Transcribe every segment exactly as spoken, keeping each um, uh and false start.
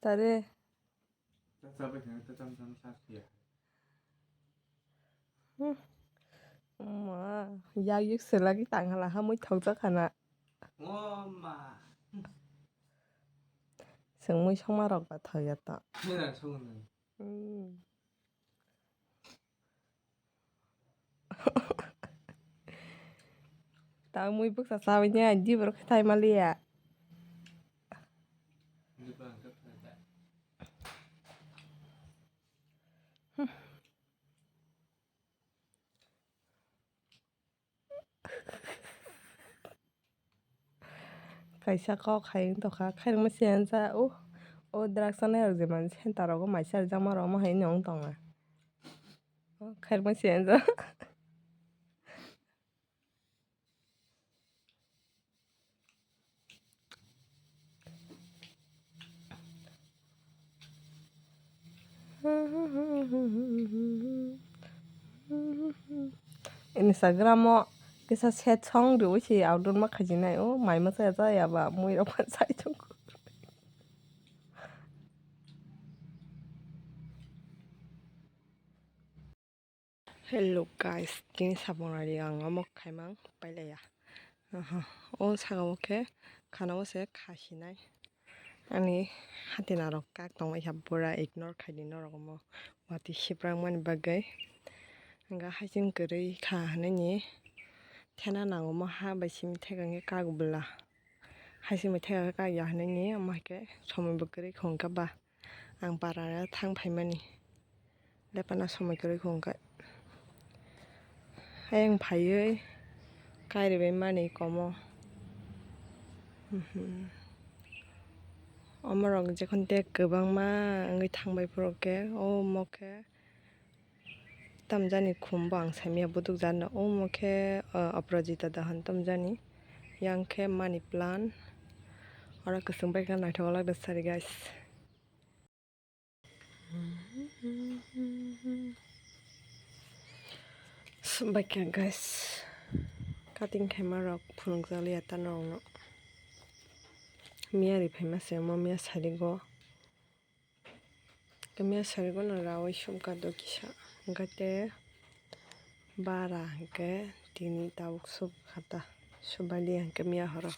Tare. Cha cha bai khana ta cham cham sa siya. Hmm. Ma, yak yuk selagi tang hala ha mui thok jak khana. O ma. Seng mui soma rok ba thok ya ta. Mera song na. Hmm. Tang mui bwkha chawi nya, di borok khe thai maliya. Kaisa kok hai wng tongkha, khairokma se ansa, o, o drugs chanai rok je mani center rogo maisa rijak ma rok omo hai wng tongna. O khairokma se ansa. Instagram o kisa set song riwi se outdoor ma khaijinai, o mai ma chaya chaya ba mui rok ma chai tongo. Hello guys, tini sabong rari ang omo khaimang pailaiya. Aha, o saka o khe khana o se khasinai. Ani hatina rok kak tongmai kha, pura ignore khaidi norok omo watwi siprak mani bagwi. Hwnkha haiching kwrwi kha hwnwi ni thena nango mo ha bai simi theka hwnkhe kak bwla. Haiching bai theka khe kak ya hwnwi ni omo hai khe somoi bo kwrwi kha hwnkha ba. Ang para thang phaimani lepana somoi kwrwi kha hwnkhe. Ayang phaiwi kairibai mani komo. Omorok jekhon te kwbangma wngwi thangbai phuru khe, omo khe tamjani khum bo ang saimanya buduk jani. Omo khe, o, Aparajita Dahan tamjani. Yang khe money plant. Oro kwchwng bai khe naithok lak da sari guys. Baikha guys, cutting khaima rok phunukjak liya ta norokno. Miya ri phaima se omo miya sarigo. Miya sarigo no rawi sumkha do kisa. Hwnkhe te Bara hwnkhe tini tabuk sub khata, subali hwnkhe miya horo.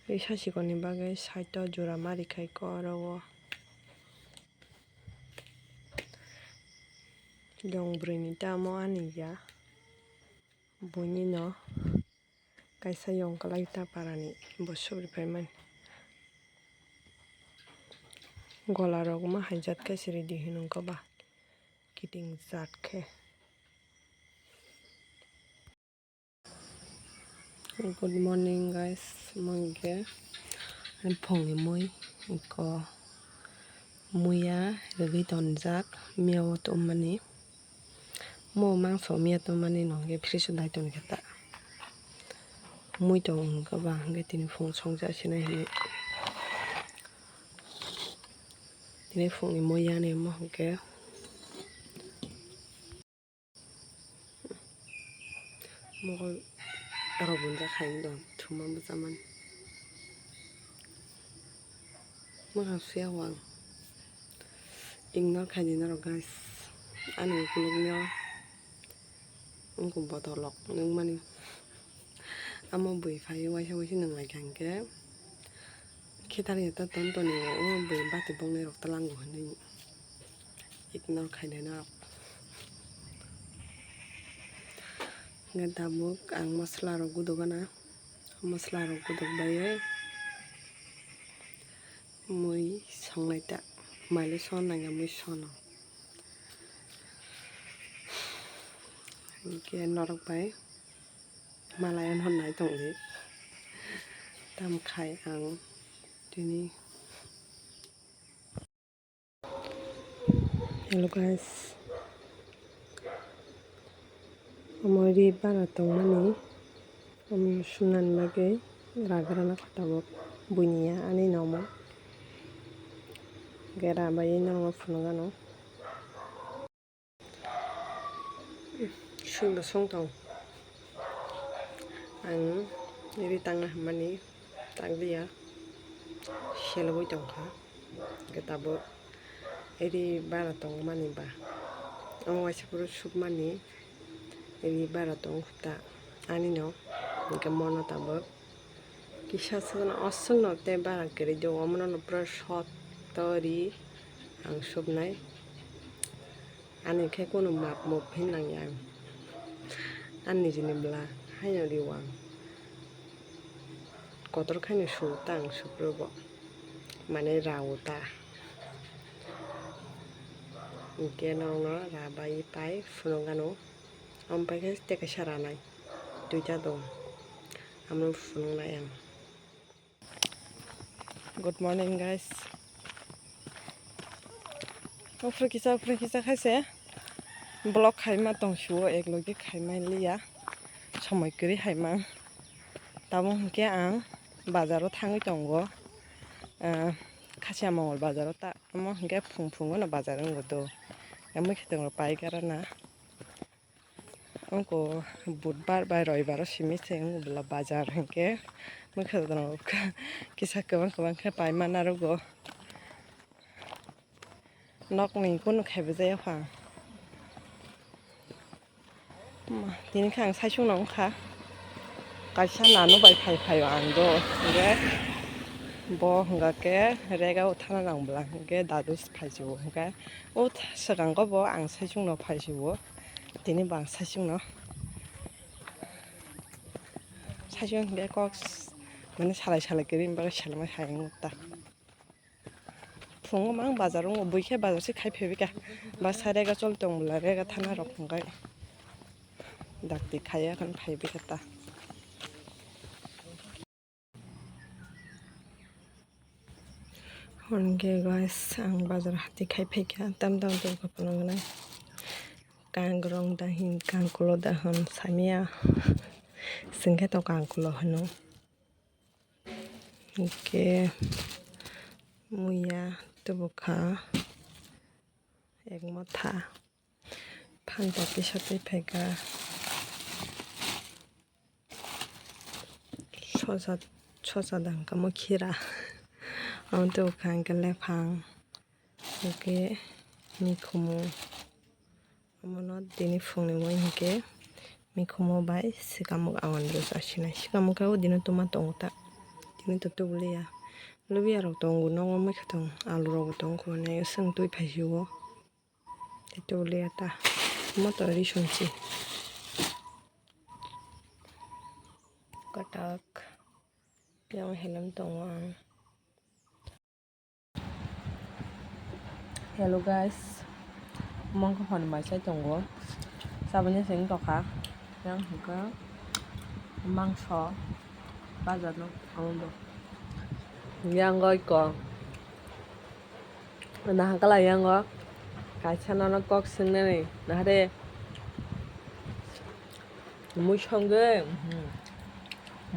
Risa sikoni bagwi side o jora ma rikhai khe oro o. Yong bwrwini tamo ani ya, buini no. Kaisa yong kwlai ta parani bo sub ri phaimani. Gola rok ma hai jat khe se ready hinwi wngkha ba kiting jat khe. Good morning guys, mui khe phungni mui eko muya rwgwi tonjak miya o tongmani. Mo mangso miya tongmani no hwnkhe fridge o dai tongkha ta. Mui tong hwnkhe ba hwnkhe tini phung songcha sinai hinwi. Tini phungni mui yani mo hwnkhe mokol rok bunjak hai wngdong thuma bwchamani. Mwkhang suya o ang ignore khaidi norok guys. Ani ukulukno wngkuk botolrok nukmani. Amo bui phaiwi waisa waisa nang lai kha hwnkhe khitar ya ta ton toni o bui bati bongni rok talango hinwi ignore khainai norok. Hwnkhe tabuk ang masala rok guduk gana, masala rok guduk baiwi mui songnai ta, mailwi son nangya mui sono. Hwnkhe norok bai malai anhor nai tongdi, tam khai ang tini. Hello guys, omo ri bara tongmani, omo sumnani bagwi ragrana kho tabuk buini ya ani nomo gera bai norok phunukgano. Songbo songtong ang ri tangna hammani takliya. selogwi tongkha. Hwnkhe tabuk ri bara tongmani ba, omo waisa phuru supmani ri bara tong ta anino, hwnkhe mono tabuk kisa swkno oswkno tei bara kwrwi do, omono pura sot to ri ang supnai. Ani khe kunu map mop hinwi nangya ang. Ani nijini bwla haino rio ang. Kotor khaino suo ta ang suprwbo. Mane rao ta. Hwnkhe norokno rabai pai phunukgano. Omo pai khe tei kaisa ranai. Duita dong. Amo phunuknai ang. Good morning, guys. Uphru kisa, uphru kisa khaise vlog khaima tongsiwo, eklogi khaimai liya, somoi kwrwi haimang. Tamo hwnkhe ang bazaro thangwi tongo, ah, Khasiya Mongol bazaro ta, tamo hwnkhe phung phungo no bazar wngo do, mui khe tongo paigara na. Wngkha budbar bai roibaro simi se wngkha bwla bazar hinkhe mwkhang kisa kwbang kwbang khe paima narugo. Nokni kunu khaibo jaya pha. Tini khe ang saichung no wngkha. Kaisa nanu bai phai phaio ang do. Hinkhe bo hwnga khe rega o thana nang bwla hinkhe dadu phai sio hinkhe o swkango bo ang saichung no phai sio. Tini bang saichung no. Saichung hinkhe kok mane salai salai kwrwi bagwi selengma hai wngkha. Phungo mang bazar wngkha, buikhe bazar se khai phaibikha. Basa rega choli tong bwla rega thana rok hwnkhai. Dakti khaiya khan phaibikha ta. Hwnkhe guys, ang bazar hati khai phaikha, tam tam tongkha phunuknai. Kangrong da hin, kangkulo da hin, samia. Singkhe to kangkulo hino. Hwnkhe muya tubukha ek motha. Phanta kisa twi phaikha. Sosa, sosa da hwnkha mo khira. Amo tei bwkha hwnkhe lephang, hwnkhe mikhumu. Omono tini phungni mui hwnkhe mikhumu bai swkamuk awan rwchapsinai. Swkamuk khe o dino twma tongo ta. Tini to tubuliya. Lubiya rok tongo, nogo mui khe tongo. Alu rok bo tongo, hwnwi swng twi phaisio. Tei tubuliya ta. Moto ri songchi. Kwtak. Yang helem tongo ang. Hello guys. Mongkha hwn mai sai tongo. Saboni seng tokha. Yang hwnkha mangso. Bazar no abo. Yang goi ko. Nahakala yango kaisa nono kok swngnani nahare mui songwi, hmm,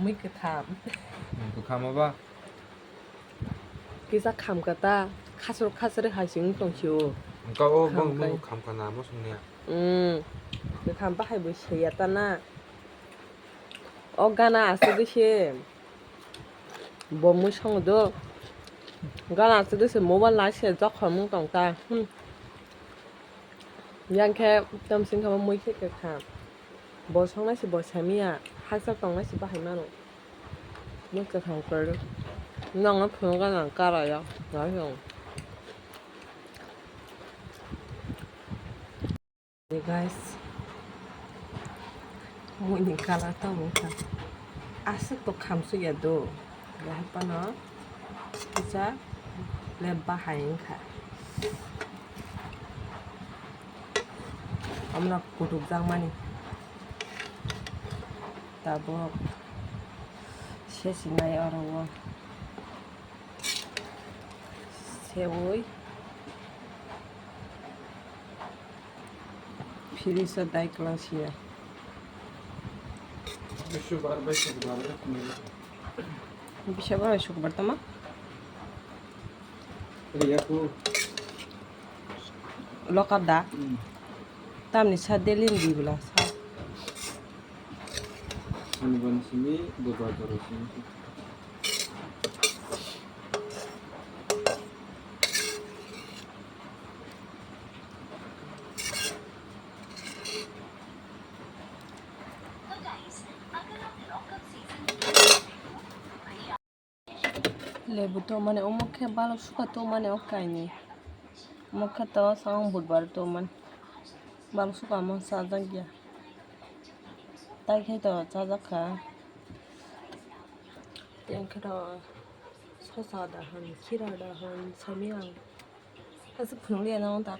mui kwtham. Kwkhamo ba? Kisa khamka ta, khasrok khasrok hai se wng tong sio. Wngkha o, bo khamka. Mui khamka na, mo songni ya. Hmm, kwkham bahai bo seiya ta na. O gana aswk se. Bo mui songo do. Gana aswk se mobile nai se jokhor mung tong ta. Hmm. Yang khe tam sing khe mui khe kwkha. Bo songnai se bo samiya. Haksa tongnai se bahai mano. Mui kwthang kwrwi. Nangno phunuk gana kara ya. Nai se. Guys, mui ni colour tamo wngkha aswk to khamsuk ya do, bahai phano kisa lep bahai wngkha, omono kutuk jakmani tabuk se sinai oro o. Seui. Fridge o dai kwlang siya. Bisa bar bai sukbar le kuni. Bisa bar bai sukbar tama? Iya ku. Lokap da? Hmm. Tamni sa delin di bela sa. Sanibar simi, bubar simi. Lebu tongmani omo khe balok suka tongmani o kainwi. Omo khe to swkang budbar tongmani. Balok suka omo chajak ya. Tai khe to chajak kha. Tei hwnkhe to sosa da hwn, khira da hwn, sami ang. Aswk phunukliya no ta.